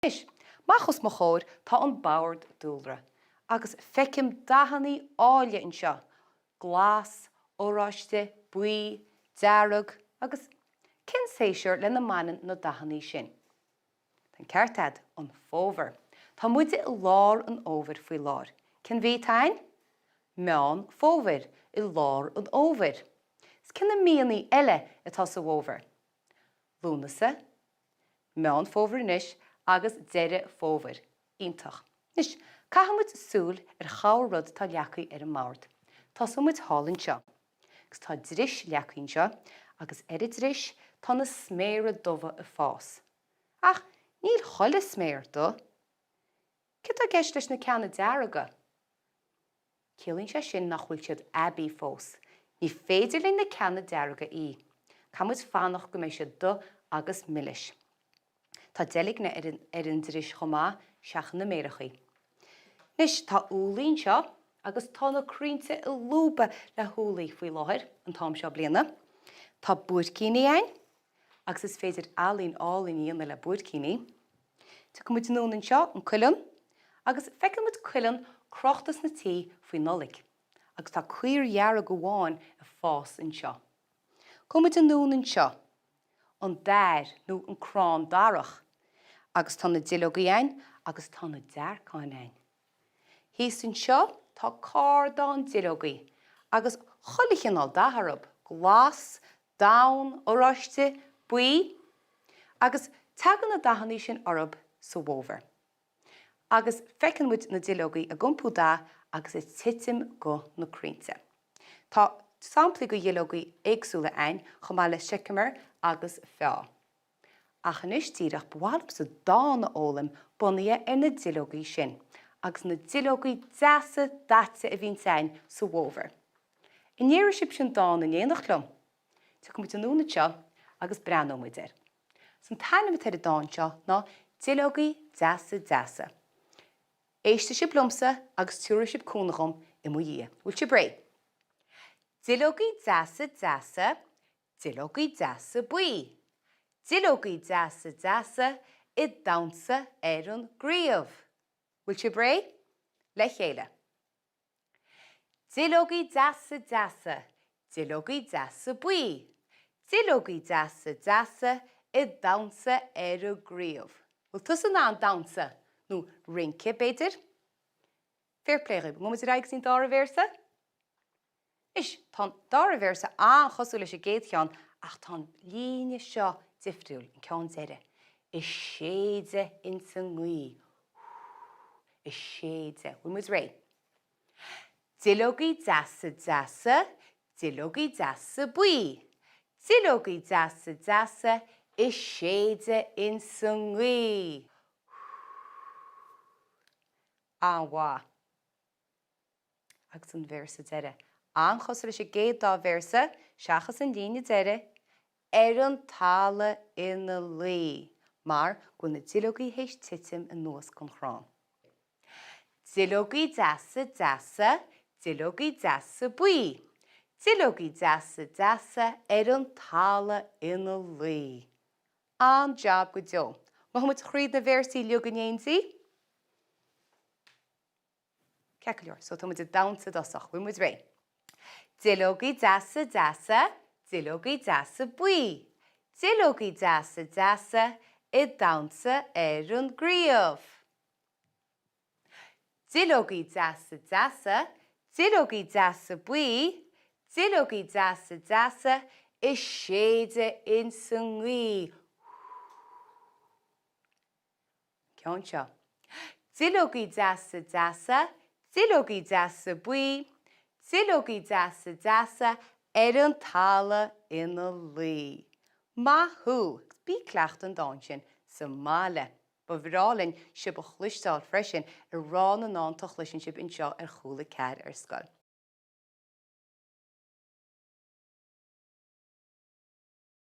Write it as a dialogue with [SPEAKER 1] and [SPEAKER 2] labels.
[SPEAKER 1] Anois, amach os mo chomhair tá an bord dúlra, agus feicim dathannaí áille anseo, glas, oráiste, buí, dearg, agus cén séasúr lena mbaineann na dathannaí sin? Tá an ceart a'd, an fómhar. Tá muide i lár an fhómhair faoi láthair. Cén mhí atá ann? Meán Fómhair, i lár an fhómhair. Is cé na míonnaí eile atá sa bhfómhar? Lúnasa, Meán Fómhair anois agus Deireadh Fómhair. Iontach. Anois, caithfidh muid súil ar chorr rud atá leagtha ar an mbord. Tosóidh muid thall anseo. Agus tá dris leagtha anseo agus ar an dris tá na sméara dubha ag fás. Ach níl chuile sméar dubh. Céard atá i gceist leis na ceanna dearga? Ciallaíonn sé sin nach bhfuil siad aibí fós. Ní féidir linn na ceanna dearga a ithe. Caithfidh muid fanacht go mbeidh siad dubh agus milis. Tá deilgne ar an ar an dris chomh maith, seachain na méarachaí. Anois, tá úllaí anseo agus tá na crainnte ag lúbadh le húllaí faoi láthair, an t-am seo bliana. Tá buaircíní ann agus is féidir ealaín álainn a dhéanamh le buaircíní. Tiocfaidh muid anonn anseo, an cuileann, agus feiceann muid cuileann crochta sna tithe faoi Nollaig, agus tá caor dhearg amháin ag fás anseo. Gabhfaidh muid anonn anseo, an dair nó an crann darach, agus tá na duilleogaí ann agus tá na dearcáin ann. Thíos anseo tá cardán duilleogaí agus chuile chineál dath orthu, glas, donn, oráiste, buí, agus tagann na dathannaí sin orthu sa bhfómhar. Agus feiceann muid na duilleogaí ag iompú dath agus ag titim go na crainnte. Tá samplaí de dhuilleogaí éagsúla ann chomh maith le seiceamar agus feá. Ach anois díreach ba mhaith liomsa dán a fhoghlaim bunaithe ar na duilleogaí sin agus na duilleogaí deasa daite a bhíonns ann sa bhfómhar. An ndéarfaidh sibhse an dán in éineacht liom? Tiocfaidh muid anonn anseo agus breathnóidh muid air. Is an t-ainm atá ar an dán seo ná Duilleogaí Deasa Deasa. Éistfidh sibh liomsa agus tabharfaidh sibh cúnamh dhom i mo dhiaidh. Bhfuil sibh réidh? Duilleogaí deasa deasa, Duilleogaí deasa buí. Duilleogaí deasa deasa ag damhsa ar an gcraobh. Bhfuil sibh réidh? Le chéile. Duilleogaí deasa deasa, duilleogaí deasa buí. Duilleogaí deasa deasa ag damhsa ar an gcraobh. Bhfuil tusa in ann damhsa? Nó rince, b'fhéidir? Fair play dhaoibh. An ngabhfaidh muid ar aghaidh go dtí an dara véarsa? Anois, tá an dara véarsa an-chosúil leis an gcéad cheann ach tá an líne seo difriúil, an ceann deiridh. Ag séideadh ins an ngaoth, hú, ag séideadh. Bhfuil muid réidh? Duilleogaí deasa deasa, duilleogaí deasa buí. Duilleogaí deasa deasa ag séideadh ins an ngaoth, hú. An-mhaith. Agus an véarsa deiridh. An-chosúil leis an gcéad dá véarsa, seachas an líne deiridh, ar an talamh ina luí, mar go bhfuil na duilleogaí théis titim anuas gon chrann. Duilleogaí deasa deasa, duilleogaí deasa buí, duilleogaí deasa deasa ar an talamh ina luí. An-jab go deo. Gabhfaidh muid thríd na véarsaí uilig in éindí. Ceart go leor, so tá muid ag damhsa i dtosach, bhfuil muid réidh? Duilleogaí deasa deasa, duilleogaí deasa buí, duilleogaí deasa deasa ag damhsa ar an gcraobh. Duilleogaí deasa deasa, duilleogaí deasa buí, duilleogaí deasa deasa ag séideadh ins an ngaoth. Ceann seo. Duilleogaí deasa deasa, duilleogaí deasa buí, duilleogaí deasa deasa ar an talamh ina luí. Maith thú! Agus bí ag cleachtadh an dán sin sa mbaile. Ba bhreá linn sibh a chloisteáil freisin ag rá na ndánta a chloiseann sibh anseo ar Chúla 4 ar scoil.